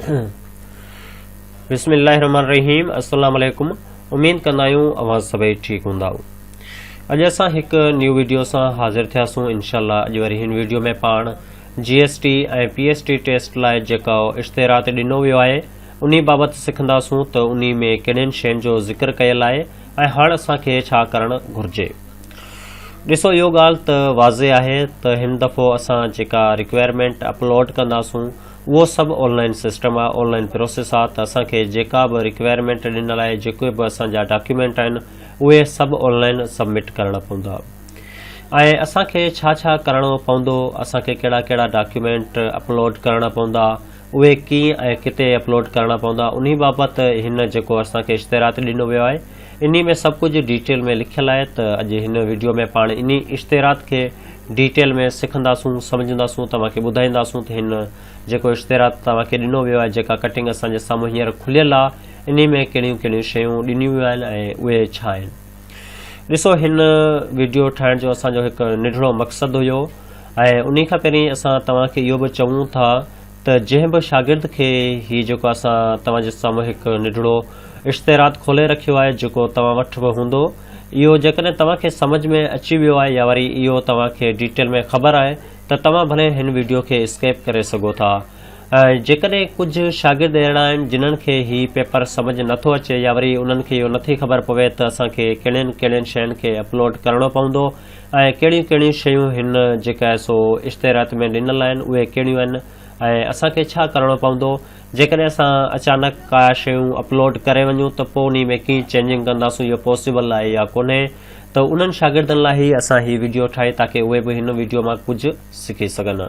بسم الله الرحمن الرحيم السلام عليڪم اميد ڪندا آهيون اوهان سڀئي ٺيڪ هوندا. اڄ اسان هڪ نيو ويڊيو سان حاضر ٿياسون. انشاء الله اڄ وري هن ويڊيو ۾ پاڻ G S T ۽ P S T test لاء جيڪا اشتهارات ڏنو ويو آهي انهي بابت سکنداسون ته انهي ۾ ڪهڙين شين جو ذڪر ڪيل آهي ۽ هاڻ اسان کي ڇا ڪرڻ گهرجي. ڏسو اهو ڳالهه ته واضح آهي ته هن دفعو اسان جيڪا رڪوائرمينٽ اپلوڊ ڪنداسون اهو سڀ آن لائن سسٽم آهي، آن لائن پروسيس آهي ته اسان کي جيڪا به رڪوائرمينٽ ڏنل آهي، جيڪي به اسان جا ڊاڪيومينٽ آهن اهي سڀ آن لائن سبمٽ ڪرڻا پوندا ۽ اسان کي ڇا ڇا ڪرڻو پوندو، اسان کي ڪهڙا ڪهڙا ڊاڪيومينٽ اپلوڊ ڪرڻا پوندا، اهي ڪيئن ۽ ڪٿي اپلوڊ ڪرڻا پوندا انهي بابت هن جيڪو اسان کي اشتهارات ڏنو ويو آهي انهي ۾ سڀ ڪجهه ڊيٽيل ۾ لکيل آهي ته اڄ هن وڊيو ۾ پاڻ انهي اشتهارات کي ڊيٽيل ۾ سکنداسون سمجهنداسون توهان کي ٻڌائينداسون ته هن جيڪو اشتهارات توهان کي ڏنو ويو آهي جيڪا ڪٽنگ اسان جي سامهون هينئر کليل آهي انهي ۾ ڪهڙيون ڪهڙيون شيون ڏنيون ويون آهن ۽ اهي ڇا آهن. ڏسو هن وڊيو ٺاهڻ جو اسان جو هڪ ننڍڙو مقصد هيو ۽ انهي کان پهرين اسان توهان کي اهو به چئون ٿا ته جنهن به شاگرد کي هي جيڪو اسان توهان جي سامهون هڪ ننڍڙو اشتهارات کولي رکيو آهي جيڪو توهان وٽ به هوندو اهو جيڪڏهن توهان کي سمجهه ۾ اچي ويو آهي يا وري اهو توهان کي ڊيٽيل ۾ خبر آهي ته توهان ڀلي هن وڊيو کي اسڪيپ ڪري سگهو ٿا. ۽ جيڪڏهن ڪجهه شاگرد اهڙا آهن جنھن کي هي پيپر سمجهه نه ٿو اچي يا وري انهن کي اهو نٿي خبر پوي ته اسان کي ڪهڙين ڪهڙين شين کي اپلوڊ ڪرڻو پوندو ۽ ڪهڙيون ڪهڙيون شيون هن جيڪا آهي سو اشتهارات ۾ ڏنل آهن اهي ڪهڙيون آهن ۽ اسان کي ڇا ڪرڻو پوندو، جيڪڏهن اسان اچانڪ ڪا شيون اپلوڊ ڪري وڃون ته پوء انهي ۾ ڪيئن چينجنگ ڪنداسون اهو پاسيبل آهي يا ڪونهي ته انهن شاگردن لاء هي اسان هي وڊيو ٺاهي تاڪه اهي به هن وڊيو مان ڪجهه سکي سگهن.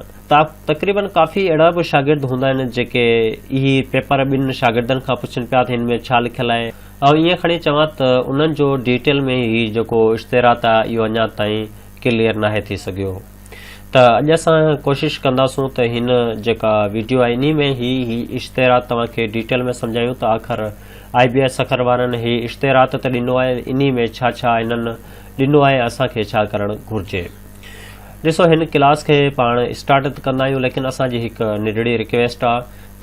تقريبن ڪافي اهڙا به شاگرد هوندا آهن جيڪي اهي پيپر ٻن شاگردن کان پڇن پيا ته هن ۾ ڇا لکيل آهي. آئون ائين کڻي چوان ته انهن جو ڊيٽيل ۾ هي جيڪو اشتهارات آهي اهو اڃا تائين ڪليئر ناهي ٿي سگهيو ته اڄ اسان ڪوشش ڪنداسون ته هن جيڪا ويڊيو آهي انهي ۾ هي هي اشتهارات توهان کي ڊيٽيل ۾ سمجهايون ته آخر آء بي آء سکر وارن هي اشتهارات ته ڏنو آهي انهي ۾ ڇا ڇا هنن ڏنو آهي اسان کي ڇا ڪرڻ گهرجي. ڏسو هن ڪلاس کي پاڻ اسٽارٽ ته ڪندا آهيون ليڪن اسان جي هڪ ننڍڙي رڪويسٽ آ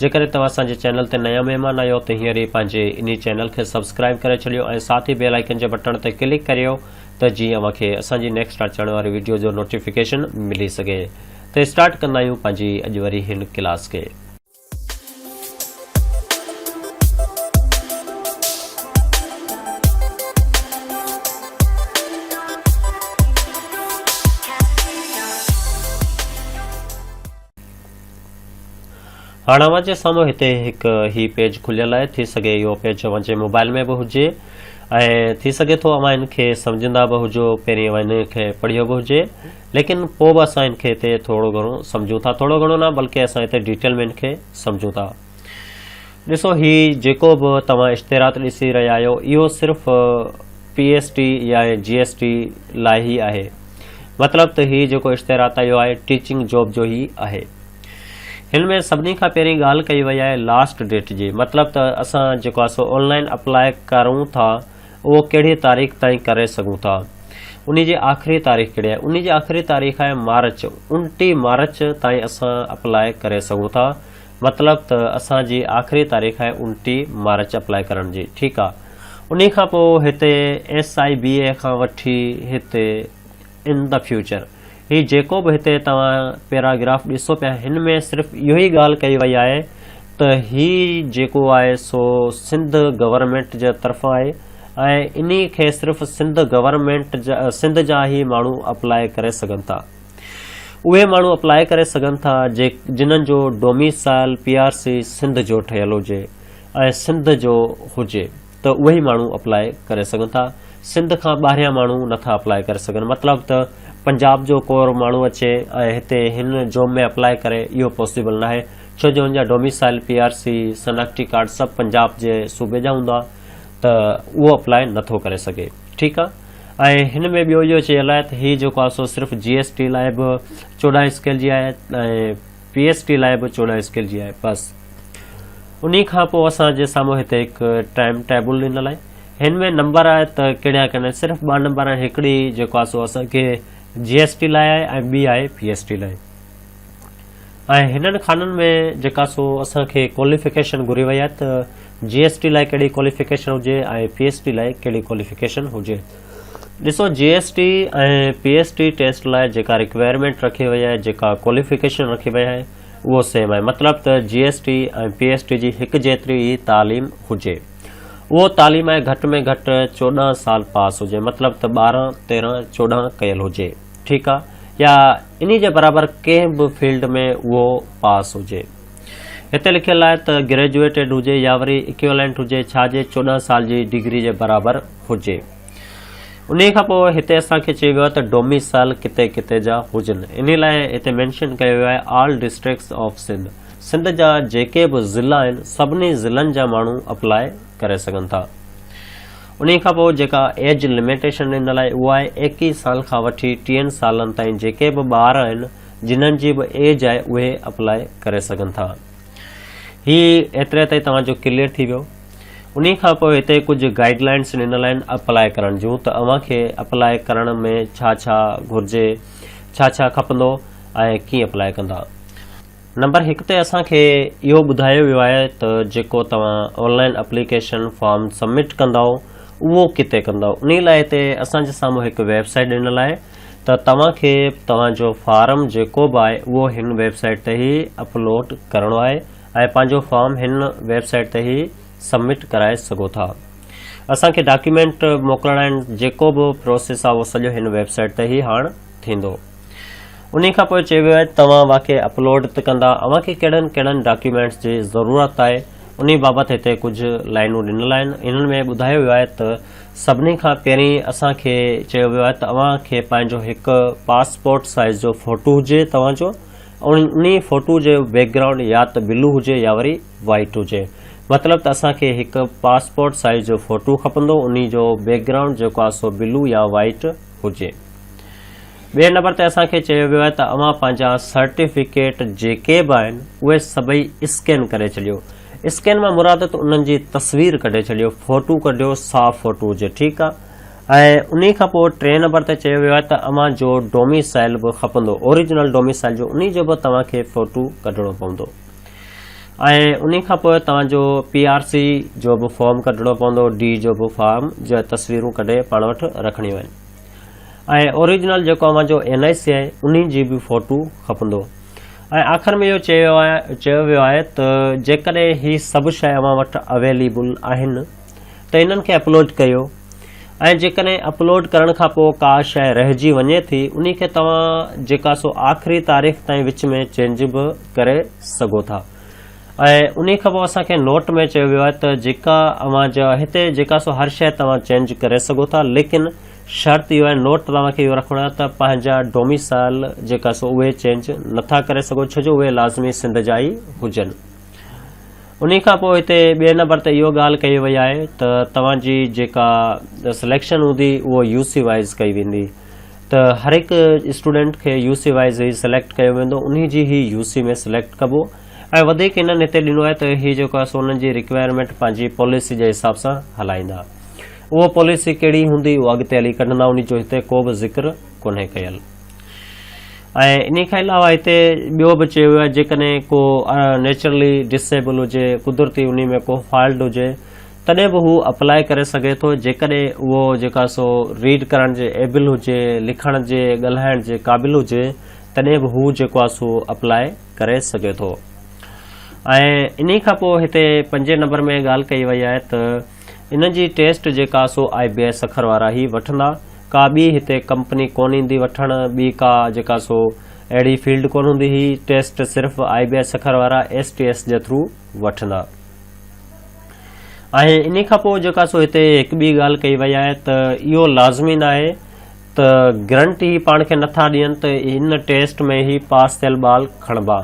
جيڪڏهن توهان اسان جي چينل تي نيا مهمان آهيو ته هينئر ئي پنهنجي انهي چينل کي سبسڪرائب ڪري ڇڏيو ۽ ساٿ ئي بيل آئيڪن جي بٽڻ تي ڪلڪ ڪريو ته جيئن اوهان کي اسان جي نيڪسٽ اچڻ واري وڊيو جو نوٽيفڪيشن ملي سگهي ته اسٽارٽ ڪندا آهيون پنهنجي اڄ وري هن ڪلاس کي. هاڻ اوهان جي سامهون هتي هڪ هي پيج کليل آهي. ٿي سگهي اهو پيج اوهان جي موبائل ۾ به هجي ۽ ٿي سگهي ٿو اوهان ان کي سمجهندا به هجو، پهرين اوهان ان کي پڙهيو به هجي، ليڪن پوء به اسان ان کي هتي ٿورو گهڻو سمجهون ٿا، ٿورو گهڻو نه بلڪه اسان هتي ڊيٽيل ۾ ان کي سمجهون ٿا. ڏسو هي جيڪو به توهان اشتهارات ڏسي رهيا آهيو اهو صرف پي ايس ٽي يا جي ايس ٽي لاء ئي آهي. مطلب ته هي جيڪو اشتهارات آيو آهي ٽيچنگ جاب جو ئي آهي. هن ۾ سڀني کان پهرين ڳالهه ڪئي وئي آهي لاسٽ ڊيٽ جي، مطلب ته اسان جيڪو آهي سو آن لائن اپلاء ڪرون ٿا اهو ڪهڙي تاريخ تائين ڪري سگهون ٿا؟ انهي جي آخري تاريخ ڪهڙي آهي؟ انهي جي آخري تاريخ آهي مارچ، 29 مارچ تائين اسان اپلاء ڪري سگهون ٿا. مطلب ته اسان جي آخري تاريخ آهي 29 مارچ اپلاء ڪرڻ جي. ٺيڪ آ. انهي کان پوء هتي ايس I بي اي کان وٺي هتي ان the future هي جيڪو به هتي توهان پيراگراف ڏسو پيا هن ۾ صرف اهو ئي ڳالهه ڪئي وئي آهي ته هي جيڪو آهي سو سنڌ گورنمينٽ جي طرفان آهي ۽ انهي کي صرف سنڌ گورنمينٽ جا سنڌ جا ئي ماڻهو اپلاء ڪري سگهن ٿا. اهي ماڻهو اپلاء ڪري سگهن ٿا جي جنھن جو domicile P R C Sindh جو ٺهيل هجي ۽ سنڌ جو هجي. ته اهي ئي ماڻهو اپلاء ڪري سگهن ٿا، سنڌ کان ٻاهريان ماڻهو نه ٿا اپلاء ڪري سگهن، مطلب ته پنجاب جو ڪو ماڻهو اچي ۽ هتي هن جاب ۾ اپلاء ڪري اهو پاسيبل ناهي ڇو جو هن جا ڊوميسائل، پي آر سي، شناختي ڪارڊ سڀ پنجاب جي صوبي جا هوندا ته اهو اپلاء نه ٿو ڪري سگهي ٺيڪ آ ۽ هن ۾ ٻيو اهو چيل آهي ته هي جيڪو آهي سو صرف جي ايس ٽي لاء به 14 اسڪيل جي آهي ۽ پي ايس ٽي لاء به 14 اسڪيل جي آهي بس. انهي کان پوء اسان جي سامهون هتي هڪ ٽائيم ٽيبل ڏنل آهي. هن ۾ نمبر آهي ته ڪهڙا ڪهڙا صرف ٻه نمبر آهن هڪڙي جيڪو آهي سو اسان کي جي ايس ٽي لاء آهي ۽ ٻي آهي پي ايس ٽي لاء. ۽ هنن خانن ۾ جيڪا سو اسان کي ڪواليفڪيشن گهري وئي آهي ته جي ايس ٽي لاء ڪهڙي ڪواليفڪيشن هجي ۽ پي ايس ٽي لاء ڪهڙي ڪواليفڪيشن هجي. ڏسو G S T ۽ P S T test لاء جيڪا رڪوائرمينٽ رکي وئي آهي جيڪا ڪواليفڪيشن رکي وئي آهي اهو سيم آهي مطلب ته G S T ۽ P S T جي هڪ جيتري ئي تعليم هجي اهو تعليم آهي گهٽ ۾ گهٽ 14 سال پاس هجي مطلب ته 12 13 14 ڪيل هجي. ٺيڪ آ يا انهي جي برابر ڪنهن به فيلڊ ۾ اهو پاس هجي. هتي لکيل آهي ته گريجوئيٽيڊ هجي يا وري اڪيولينٽ هجي ڇا جي 14 سال جي ڊگري جي برابر هجي. انهي کان پوء هتي اسان کي چيو ويو آهي ته ڊوميسائل ڪٿي ڪٿي جا هجن. انهي لاء هتي مينشن ڪيو ويو آهي آل ڊسٽرڪٽس آف سنڌ. سنڌ جا جيڪي به ضلع آهن سڀني ضلعن جا ماڻهو اپلاء ڪري سگهن ٿا. انهي کان پوء جيڪا ايج لميٽيشن ڏنل آهي اها آهي ايڪيهه سال کان وٺي ٽيهن سالن تائين جيڪي به ٻار آهن جنھن جي به ايج آهي اهي اپلاء ڪري سگهن ٿا. هي ايتري تائين توهان جو ڪليئر ٿي ويو. انهي کان پوء هتي ڪجهه گائيڊ لائنس ڏنل آهن اپلاء ڪرڻ جون ته اوهان کي اپلاء ڪرڻ ۾ ڇا ڇا گهرجي ڇا ڇا کپندو ۽ ڪيئن اپلاء ڪندا. نمبر هڪ تي اسان کي اهو ٻڌايو ويو آهي ته جيڪو توهان on line application form submit ڪندؤ اهو ڪٿي ڪندؤ انهي لاء هتي اسان جي سامهون هڪ ويب سائيٽ ڏنل آهي ته توهان کي توهان جو فارم جيڪو به آهي اهو هن ويب سائيٽ تي ئي اپلوڊ ڪرڻو آهي ۽ پنهنجو فارم هن ويب سائيٽ تي ئي سبمٽ ڪرائي سگهو ٿا اسان کي ڊاڪيومينٽ موڪلڻا آهن جيڪو به پروسيس آهي اهو سڄو هن ويب سائيٽ تي ئي هاڻ ٿيندو. انهي کان پوء چيو ويو آهي ته توهان واقعي اپلوڊ ته ڪندا اوهان کي ڪهڙن ڪهڙن ڊاڪيومينٽس جي ضرورت آهي انهي بابت هتي ڪجهه لائنون ڏنل آهن انهن ۾ ٻڌايو ويو آهي ته سڀني کان پهرين اسان کي چيو ويو آهي ته اوهان کي پنهنجو هڪ پاسپورٽ سائيز جو فوٽو هجي توهان جو انهي فوٽو جو بيڪ گرائونڊ يا ته بلو هجي يا وري وائيٽ هجي مطلب ته اسان کي هڪ پاسپورٽ سائيز جو فوٽو کپندو انهي جو بيڪ گرائونڊ جيڪو آهي سو بلو يا وائيٽ هجي. ٻئي نمبر تي اسان کي چيو ويو آهي ته اوهان پنهنجا سرٽيفڪيٽ جيڪي به آهن اهي سڀئي اسڪين ڪري ڇڏيو. اسڪين مان مراد ته انهن جي تصوير ڪڍي ڇڏيو، فوٽو ڪڍيو، صاف فوٽو هجي ٺيڪ آ. ۽ انهي کان پوء ٽئين نمبر تي چيو ويو آهي ته اوهان جو ڊوميسائل به کپندو، اوريجنل ڊوميسائل جو انهي جو به توهان کي فوٽو ڪڍڻو پوندو. ۽ انهي کان پوء توهان جو پي آر سي جو به فارم ڪڍڻو پوندو، ڊي جو به فارم جا تصويرون ڪڍي پاڻ وٽ رکڻيون آهن. ۽ اوريجنل جيڪو اوهان جو اين آء سي آهي انهي جي به فوٽو کپندو ۽ آخر ۾ اهو چيو آهي چيو ويو آهي ته جيڪڏهن هي سڀ شيء اوهان وٽ اويليبل آهن ته انهن کي اپلوڊ ڪيو ۽ جيڪڏهن اپلوڊ ڪرڻ کان پوء ڪا شيء رهجي وڃي ٿي انهي کي توهان جيڪا سو آخري تاريخ تائين وچ ۾ چينج به ڪري سگهو ٿا ۽ انهي کان پوء اسان کي نوٽ ۾ چيو ويو آهي ته جيڪا اوهان جا هتي جيڪا سو هر شيء توهان چينج ڪري سگهو ٿا ليڪن شرط اهو آهي نوٽ توهان کي اهو رکڻو آهي ته پنهنجا ڊوميسائل جيڪا سو اهي چينج نٿا ڪري سگهو ڇو جو اهي لازمي سنڌ جا ئي هجن. انهي کان پوء هتي ٻئي نمبر تي اهو ڳالهه ڪئي وئي آهي ته توهان جي جيڪا سليڪشن هوندي اهو يو سي وائز ڪئي ويندي ته هر هڪ اسٽوڊنٽ کي يو سي وائز ئي سليڪٽ ڪيو ويندو انهي جي هي يو سي ۾ سليڪٽ ڪبو ۽ وڌيڪ انهن هتي ڏنو آهي ته هي جيڪو آهي سو انهن جي رڪوائرمينٽ پنهنجي پاليسي جي حساب سان هلائيندا اهو پاليسي ڪهڙي هوندي اهو اڳتي هلي ڪڍندا انهي جو هتي ڪو به ذڪر ڪونهي ڪيل ۽ انهي کان علاوه هتي ٻيو به چيو ويو آهي جيڪڏهن ڪو نيچرلي ڊسيبل هجي قدرتي انهي ۾ ڪو فالٽ هجي تڏهن به هو اپلاء ڪري سگهي ٿو جيڪڏهن اهو جيڪا سو ريڊ ڪرڻ جي ايبل هجي، لکڻ جي، ڳالهائڻ جي قابل هجي تڏهن به هو جيڪو آهي سو اپلاء ڪري سگهي ٿو. ۽ انهي کان پوء هتي پنجين نمبر ۾ ڳالهه ڪئي وئي آهي ته انهن جي ٽيسٽ جيڪا سو آء بي آء سکر وارا ئي وٺندا ڪا ٻي هتي ڪمپني ڪونه ايندي وٺڻ ٻي ڪا جيڪا سو اهڙي فيلڊ ڪونه هوندي هي ٽيسٽ صرف آء بي آء سکر وارا ايس ٽي ايس جي ٿرو وٺندا. ۽ انهي کان پوء جيڪا سو هتي هڪ ٻي ڳالهه ڪئي وئي آهي ته اهو لازمي ناهي ته گرنٽي هي پاڻ کي نٿا ڏين ته هن ٽيسٽ ۾ هي پاس ٿيل ٻال کڻبا.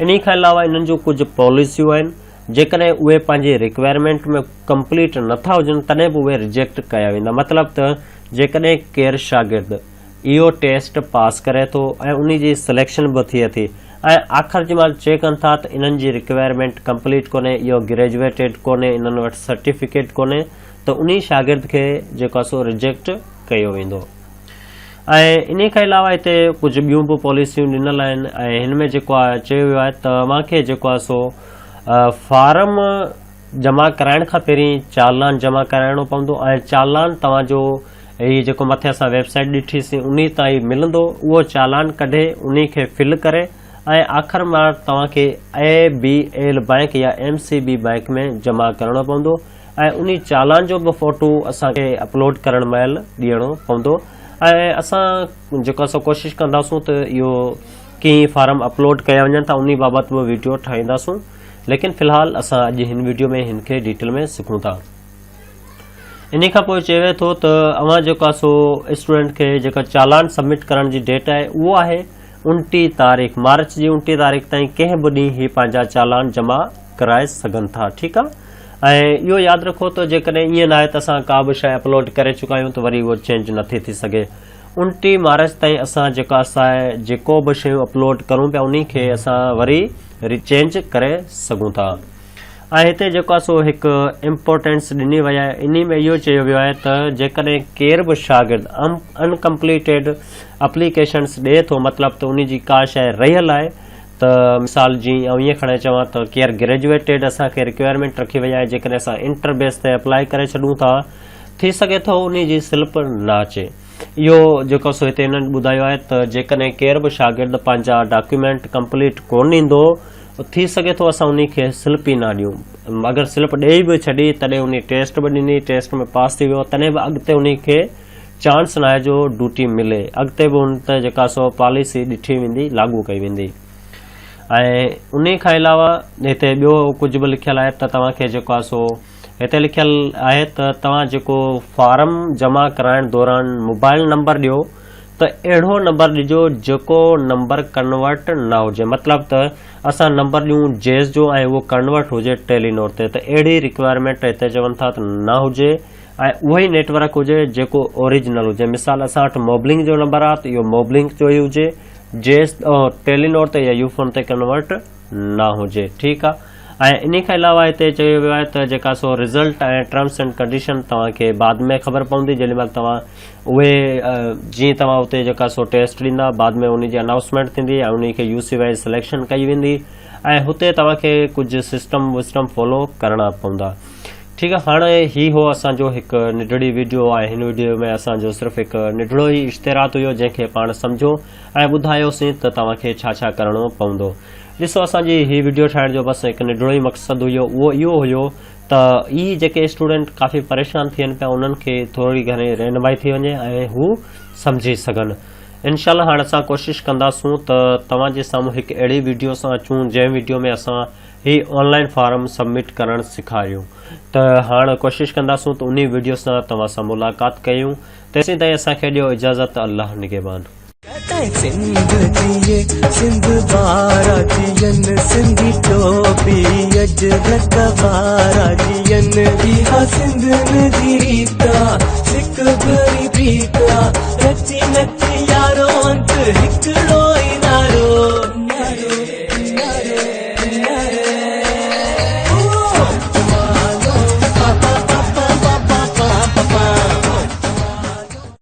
انهي کان علاوه انهن جون ڪجهه پاليسيون آهن جيڪڏهن اهي پنهنجي رڪوائرمينٽ ۾ ڪمپليٽ نٿا هجن تڏهن به اهي رجيڪٽ ڪيا ويندا مطلب ته جيڪڏهن ڪير شاگرد اهو ٽيسٽ پاس ڪري ٿو ۽ انهي جي سليڪشن به ٿئي ٿي ۽ آخر جي مهل چيڪ ڪن ٿا ته انهن جي رڪوائرمينٽ ڪمپليٽ ڪونهي اهو گريجوئيٽيڊ ڪونهي انهن وٽ سرٽيفڪيٽ ڪونهي ته انهي شاگرد کي جيڪو آهي سو رجيڪٽ ڪيو ويندو. ۽ انهي کان علاوه هتي ڪجهه ٻيون به پاليسيون ڏنل آهن ۽ هن ۾ جيڪو آهي چيو ويو آهي ته اوهان کي جيڪو آهي سو فارم جمع ڪرائڻ کان پهرين چالان جمع ڪرائڻو پوندو ۽ چالان توهان جو هي جيڪو مٿي اسان ويب سائيٽ ڏٺي سين انهي تان ئي ملندو اهو چالان ڪڍي انهي کي فل ڪري ۽ آخر ۾ توهان کي اي بي ايل بئنڪ يا ايم سي بي بئنڪ ۾ جمع ڪرڻو پوندو ۽ انهي چالان جو به فوٽو اسان کي اپلوڊ ڪرڻ مهل ڏيڻو پوندو ۽ اسان جيڪو سو ڪوشش ڪنداسون ته اهو ڪيئن فارم اپلوڊ ڪيا وڃن ٿا انهي بابت به ويڊيو ٺاهينداسون ليڪن في الحال اسان اڄ هن ويڊيو ۾ هن کي ڊيٽيل ۾ سکون ٿا. انهي کان پوء چيو وي ٿو ته اوهان جيڪو سو اسٽوڊنٽ کي جيڪا چالان سبمٽ ڪرڻ جي ڊيٽ آهي اهو آهي 29 تاريخ مارچ جي 29 تاريخ تائين ڪنهن به ڏينهن هي پنهنجا چالان جمع ڪرائي سگهن ٿا ٺيڪ آ ۽ اهو ياد رکو ته جيڪڏهن ائين ناهي ته اسان ڪا به شيء اپلوڊ ڪري چڪا آهيون ته وري اهو چينج نٿي ٿي سگهي. 29 مارچ تائين اسان جيڪا اسان جيڪو به شيون اپلوڊ ڪرون پيا انهي کي اسان وري ري چينج ڪري سگهون ٿا. ۽ هتي جيڪو آهي سو هڪ امپورٽنس ڏني وئي آهي انهي ۾ اهو چيو ويو آهي ته جيڪڏهن ڪير به شاگرد انڪمپليٽيڊ اپليڪيشنس ڏئي ٿو مطلب ته انهي جي ڪا شيء رهيل آهي ته مثال جي آئون ائين کڻي چوان ته ڪير گريجوئيٽيڊ اسان کي رڪوائرمينٽ رکي وئي آهي جيڪڏهن اسان انٽر بيس تي اپلائي ڪري ڇڏون ٿا ٿي سگهي ٿو انهي جي سلپ نه اچي اهو جيڪو سو هتي هنن ٻڌايو آهي ته جيڪڏهن ڪير به شاگرد پنهنجا ڊاڪيومينٽ ڪمپليٽ ڪون ڏيندو ٿي سگهي ٿو اسان انهي کي سلپ ئي نه ڏيون اگر سلپ ڏئي به ڇڏي تڏهن انهي ٽيسٽ به ڏني ٽيسٽ ۾ پاس ٿي ويو تڏهن به اڳتي انهي کي چانس ناهي جو ڊيوٽي ملي اڳتي به ان تي جيڪا سو پاليسي ڏٺي ويندي لاڳو ڪئي ويندي ۽ انهي کان علاوه هتي ٻيو ڪجهه به لکيل آهي ته توهان کي جيڪو آهي سو هتي لکيل آهي ته توهان جيڪو فارم جمع ڪرائڻ دوران موبائل نمبر ڏيو ته اهڙو نمبر ڏجو جيڪو نمبر ڪنورٽ نه هجي مطلب ته اسان نمبر ڏيون جيز جو ۽ اهو ڪنورٽ هجي ٽيلينور تي ته اهڙي رڪوائرمينٽ هتي چون ٿا ته نه هجي ۽ اهو ئي نيٽ ورڪ هجي جيڪو اوريجنل هجي مثال اسان وٽ موبلنڪ جو نمبر آ ته اهو موبلنڪ جو ئي هجي جيس ٽيلينور تي يا يو فون تي ڪنورٽ نه هجي ٺيڪ آ ۽ انهي کان علاوه هتي چيو ويو آهي ته جيڪا سو رزلٽ ۽ ٽرمس اينڊ ڪنڊيشن توهان کي بعد ۾ خبر پوندي جيڏي مهل توهان اهي جيئن توهان اتي جيڪا سو ٽيسٽ ڏيندا بعد ۾ انهي جي انائونسمينٽ ٿيندي ۽ انهي کي يو سي وائز سليڪشن ڪئي ويندي ۽ هتي توهان کي ڪجهه سسٽم وسٽم فالو ڪرڻا پوندا ٺيڪ آ هاڻ هي هو اسان جو هڪ نڍڙي ويڊيو ۽ هن ويڊيو ۾ اسان جو صرف هڪ نڍڙو ئي اشتهارات هيو جنهن کي پاڻ سمجهو ۽ ٻڌايوسين ته توهان کي ڇا ڇا ڪرڻو پوندو ڏسو اسان جي هي ويڊيو ٺاهڻ جو بس هڪ نڍڙو ئي مقصد هيو اهو اهو هيو ته هي جيڪي اسٽوڊنٽ ڪافي پريشان ٿين پيا انهن کي ٿوري گهڻي رهنمائي ٿي وڃي ۽ هو سمجهي سگهن انشاء الله هاڻ اسان ڪوشش ڪنداسون ته توهان جي سامهون هڪ اهڙي ويڊيو سان اچون جنهن ويڊيو ۾ اسان هي آن لائن فارم سبمٽ ڪرڻ سيکاريون ته هاڻ ڪوشش ڪنداسون ته انهي وڊيو سان توهان سان ملاقات ڪيون تيسين تائين اسان کي ڏيو اجازت الله نگهبان. ڪڏهن سنڌ جيئي سنڌ وارا جيئن سنڌي ٽوپي اجرڪ وارا جيئن اها سنڌين جي ريت آ سڪ ڀري پريت آ رچي نچي يارو انت هڪڙو ئي.